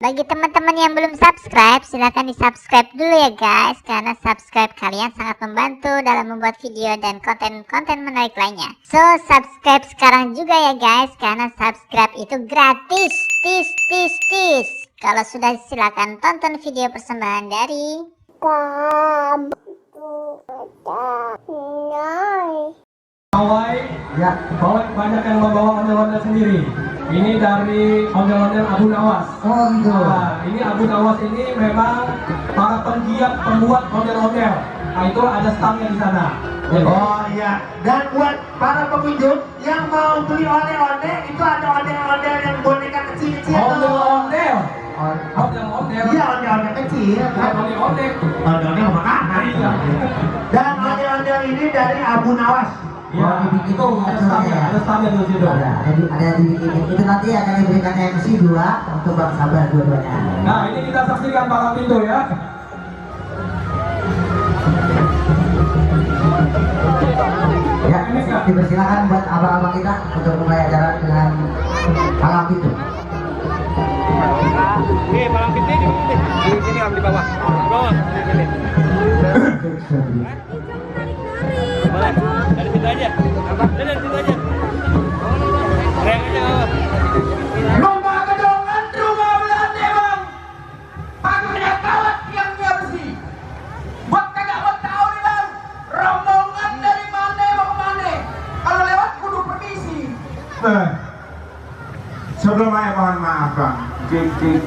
Bagi teman-teman yang belum subscribe, silahkan di subscribe dulu ya guys, karena subscribe kalian sangat membantu dalam membuat video dan konten-konten menarik lainnya. So subscribe sekarang juga ya guys, karena subscribe itu gratis. Tis. Kalau sudah, silahkan tonton video persembahan dari Pawai, ya, pawai banyak yang membawa ondel-ondel sendiri. Ini dari ondel-ondel Abu Nawas. Oh gitu. Nah, ini Abu Nawas ini memang para penggiat pembuat ondel-ondel. Nah, itu ada stangnya di sana. Oh iya. Dan buat para pengunjung yang mau beli ondel-ondel, itu ada ondel-ondel yang boneka kecil-kecil. Ondel-ondel. Oh, Ondel-ondel. iya, ondel-ondel kecil. Bukan ondel-ondel. Ondel-ondel makanan. Iya. Dan ondel-ondel ini dari Abu Nawas. Iya, itu ada stangnya di situ. Ada dibikin itu nanti akan diberikan MC 2 untuk Bang Sabar dua-duanya. Nah, ini kita saksikan palang pintu ya. Ya, dipersilakan buat abang-abang kita untuk mulai acara dengan palang pintu. Nih, palang pintu di sini Om, di bawah. Di bawah. Sini. Boleh. Dari situ aja. Apa? Dari situ aja. Reng aja apa? Lomba kedongan rumah Belanda bang. Pagernya kawat tiangnya besi. Buat kagak mau tahu nih bang. Rombongan dari mana mau kemana? Kalau lewat kudu permisi. Sebelum saya mohon maaf bang,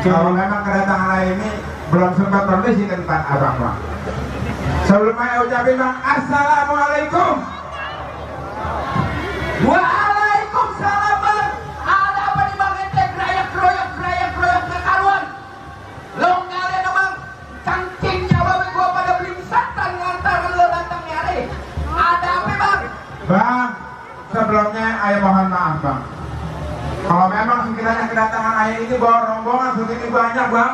kalau memang kedatangan saya ini belum sempat permisi ke tempat abang bang. Sebelum saya ucapin bang, assalamualaikum. Waalaikumsalam bang. Ada apa nih bang? Ente gerayak kroyok kekaruan. Lo ngalian bang. Cangkingnya babe gua pada belingsatan ngantar lo datang nyari. Ada apa bang? Bang, sebelumnya saya mohon maaf bang. Kalau memang sekiranya kedatangan saya ini bawa rombongan segini banyak bang,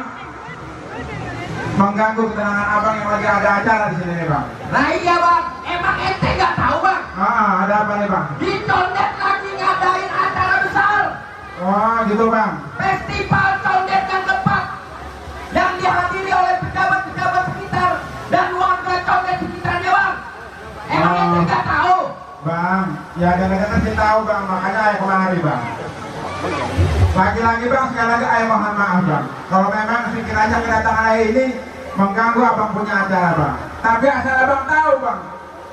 mengganggu ketenangan abang yang lagi ada acara di sini nih bang. Nah iya bang. Emang ente nggak tahu bang? Ada apa nih bang? Di Condet lagi ngadain acara besar. Oh gitu bang. Festival Condet yang keempat, yang dihadiri oleh pejabat-pejabat sekitar dan warga Condet sekitarnya bang. Emang ente nggak tahu? Bang, ya dengar-dengar sih tahu bang, makanya saya kemari bang. Lagi-lagi bang, sekali lagi saya mohon maaf bang. Kalau memang sekiranya kedatangan saya ini mengganggu abang punya acara bang. Tapi asal abang tahu bang,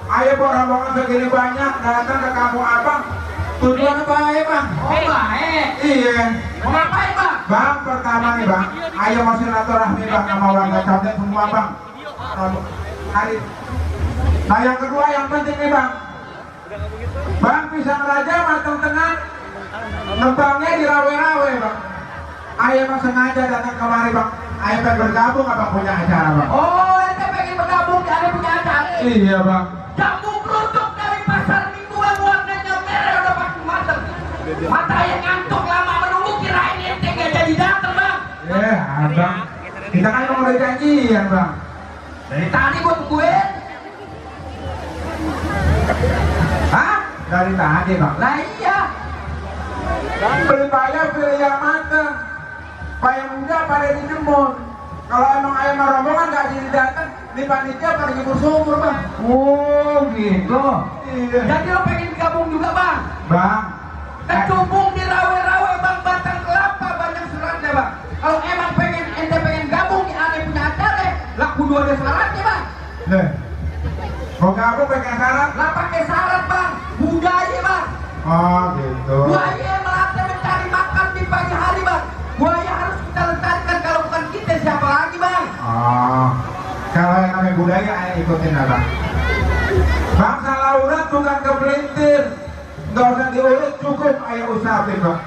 ayo bawa rombongan segini banyak datang ke kampung abang. Tujuan baik bang. Oh baik. Iya. Mau ngapain bang? Bang, pertama nih bang, ayo mau silaturahmi bang sama warga Condet semua bang. Hari. Nah yang kedua yang penting nih bang, bang pisang raja matang tengah, nembangnya di rawe-rawe bang. Ayo bang sengaja datang kemari bang. Ayo pengen bergabung abang punya acara bang. Oh ente pengen bergabung di ada punya acara. Iya bang. Jamu kerudung dari pasar minggu bang, warnanya merah udah pasti mateng. Mata yang ngantuk lama menunggu, kirain ente gak jadi dateng bang. Abang, kita kan mau ada janjian bang. Dari tadi gua tungguin. Hah? Dari tadi bang. Lah iya. Beli payah pilih yang mateng. Payah muda pada dijemur. Kalau emang ayam rombongan gak jadi datang, di panitia pada ngibur sumur bang. Oh gitu. Iya. Jadi lo pengen gabung juga bang? Bang, Kecubung di rawe-rawe bang, batang kelapa banyak syaratnya bang. Kalau emang ente pengen gabung di aneh punya acara, lah kudu ada syaratnya bang. deh. Mau gabung pakai syarat? Lah pakai syarat bang, budaya bang. Oh gitu. Buaya melatih mencari makan di pagi hari bang. Buaya harus kita lestarikan, kalau bukan kita siapa lagi bang? Oh, kalau yang namanya budaya ayo ikutin lah bang. Bangsa laurat bukan kepelintir. Nggak usah diurut, cukup ayo usapin bang.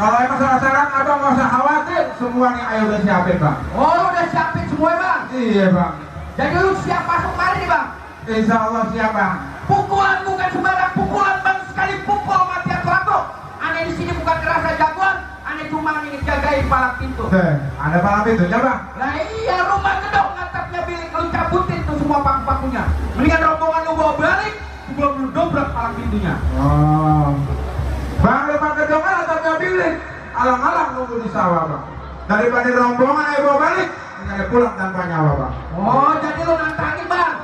Kalau emang salah syarat abang nggak usah khawatir, semuanya ayo udah siapin bang. Oh lu udah siapin semua bang. Iya bang. Jadi lu siap masuk mari nih bang. Insya Allah siap bang. Pukulan bukan sembarang pukulan bang, sekali pukul mati atau aku. Aneh di sini bukan kerasa jagoan, aneh cuma ingin jagain palang pintu. Deh, ada palang pintu coba. Lah iya, rumah gedong atapnya bilik, lu cabutin tuh semua paku-pakunya. Mendingan rombongan lu bawa balik, sebelum lu dobrak palang pintunya. Oh, bang depan kedongan atapnya bilik. alang-alang nunggu di sawah bang. Daripada rombongan ayo bawa balik, tinggal pulang tanpa nyawa bang. Oh, jadi lo nantangin bang.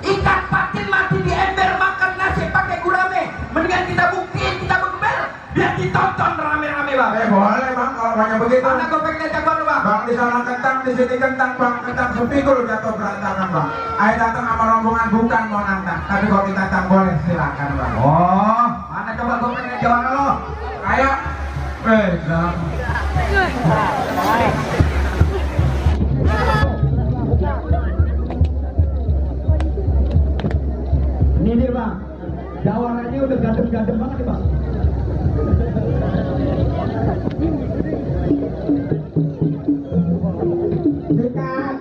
Ikan patin mati di ember makan nasi pakai gurame. Mendingan kita buktiin kita bergemel biar ditonton rame-rame bang. Boleh bang, kalau banyak begitu. Mana gopengnya jagoan lo bang? Bang di sana kentang, di sini kentang bang, kentang sepikul jatuh berantakan bang. Ayo datang sama rombongan bukan mau nantang, tapi kalau ditantang boleh silakan bang. Oh, mana coba gopengnya jagoan lo? Kayak, bang. Ini dia bang, jawarannya udah gadem-gadem banget nih bang. Sikat.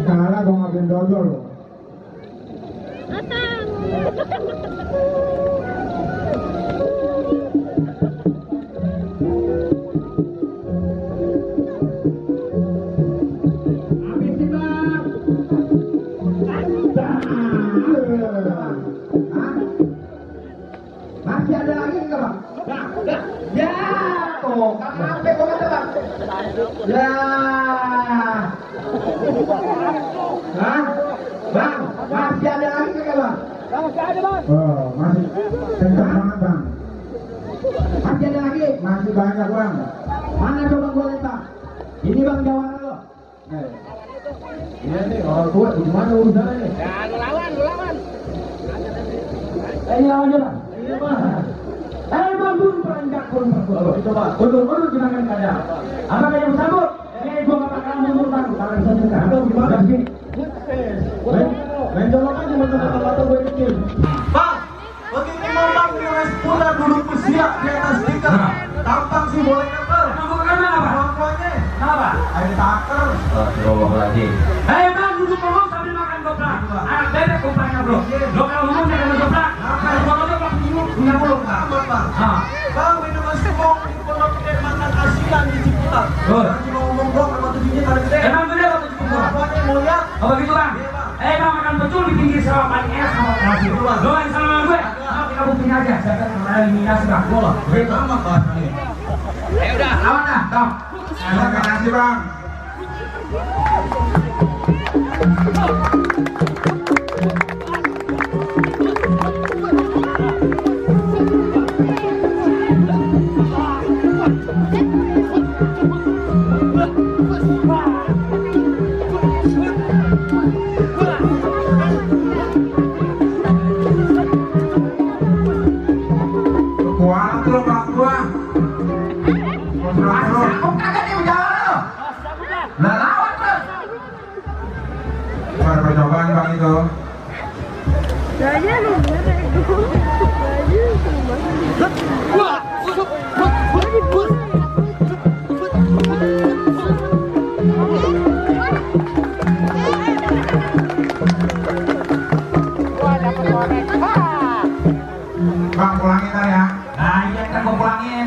Kalah dong agen dodol. Masih ada lagi nggak bang? Ya, tuh, sampai kok ada bang? Ya, Hah? Bang, masih ada lagi nggak bang? Masih ada bang. Oh, masih kencang banget bang. Masih ada lagi? Masih banyak bang. Mana coba gua lihat bang? Ini bang jawaran lo. Iya nih, orang tua gimana urusannya nih? Ya, lu lawan. Ini lawan aja bang. Iya bang. Bangun peranjak pun coba. Mundur gimana aja. Apa kayak yang sabut? Ini gua nggak bakal mundur bang. Kalau bisa juga. Atau gimana sih? Main colok aja mata gue kecil. Bang, begini mau bang di Westpula duduk bersiap di atas stiker. Tampang sih boleh kantor. Kenapa? Air taker. Hei bang, duduk ngomong sambil makan goprak. Anak bebek gopraknya bro. Lo kalau ngomong jangan goprak. Kalau goprak punya mulut. Bang, minuman semong di pondok gede makan asinan di Ciputat. Cuma ngomong dong sama tujuhnya kali gede. Emang gede apa tuh Ciputat? Apanya mau lihat? Oh begitu bang? Eh bang makan betul di pinggir sawah paling enak sama nasi. Lo main sama gue? Mau kita buktiin aja. Saya akan eliminasi bang. Bola. Begitu amat bang. Ayo udah, lawan dah. Dong. Makan nasi bang. Kuat lo bang gua. Kok kagak nih jalan lo? Lah lawan terus. Ada percobaan bang itu. Bang pulangin ntar ya. Nah, iya ntar gua pulangin.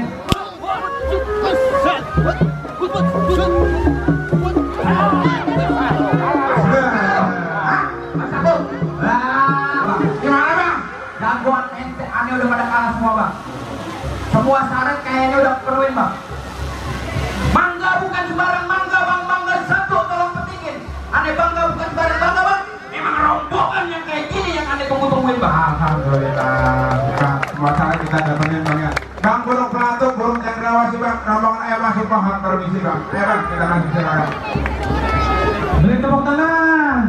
Masa bu? Lah, Gimana bang? jagoan ente aneh udah pada kalah semua bang. Semua syarat kayaknya udah keruin bang. Mangga bukan sembarang mangga bang, mangga satu tolong petingin. Aneh bangga bukan sembarang bangga bang. Memang rombongan yang kayak gini yang aneh tunggu-tungguin bang. Alhamdulillah. Bang, semua cara kita dapetin bang ya. Bang burung pelatuk, burung cendrawasih bang. Rombongan ayo masuk pohon permisi bang. Ayo bang, kita masuk silakan. Beri tepuk tangan.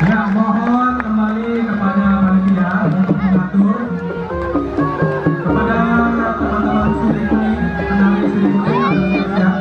Ya mohon kembali kepada panitia untuk mengatur kepada teman-teman Sri Kuning, penari Sri Kuning yang bersiap.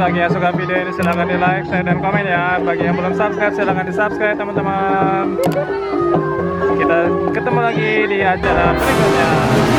bagi yang suka video ini silahkan di like, share, dan komen ya. Bagi yang belum subscribe silahkan di subscribe teman-teman. Kita ketemu lagi di acara berikutnya.